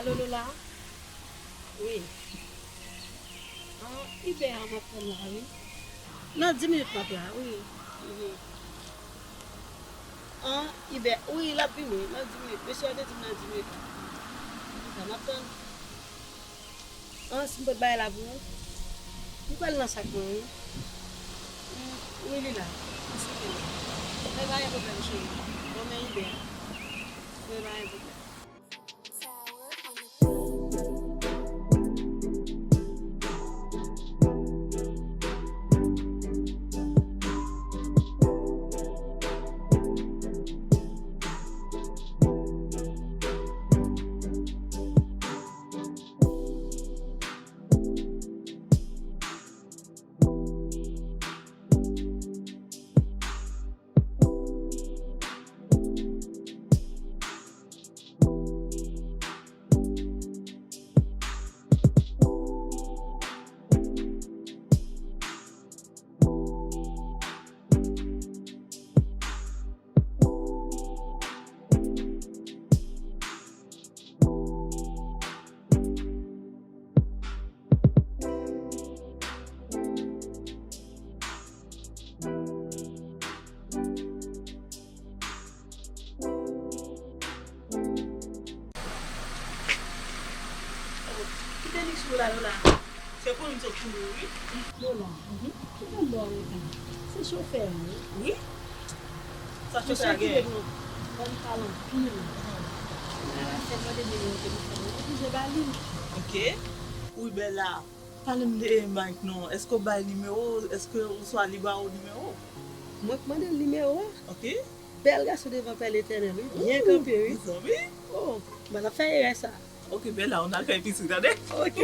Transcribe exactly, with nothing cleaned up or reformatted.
Lolo la? Wi. An, Ibè a m ap tann la, wi. Nan dis minit m ap la, wi. Mhm. An, Ibè, wi, l ap vini, nan dis minit. Mesye a te di m nan dis minit. Sa m ap tann. An, si m pot bagay la pou ou, m pral nan sak mwen, wi. Mm, wi, li la. Mèsi, li la. Men pa gen pwoblèm, cheri. Bon, men Ibè. Men pa gen pwoblèm. Kite li sou la, Lola. Se pou nou sot sou li, wi. Lola, ki nan bò ou ye? Se chofè, wi. Wi. Sa chofè a gen? Ban m pale anpil. Mwen se mande nimewo telefòn ou, oblije ba li. Ok. Wi, Bella. Pale m de Mike non. Èske w bay nimewo? Èske oswa li ba ou nimewo? Mwen k mande l nimewo a. Ok. Bèl gason devan Pè Letènèl, wi. Byen kanpe, wi. Mezanmi. Oh, mwen ap fè erè sa. Ok, Bella, ann al fè episri, tande? Ok.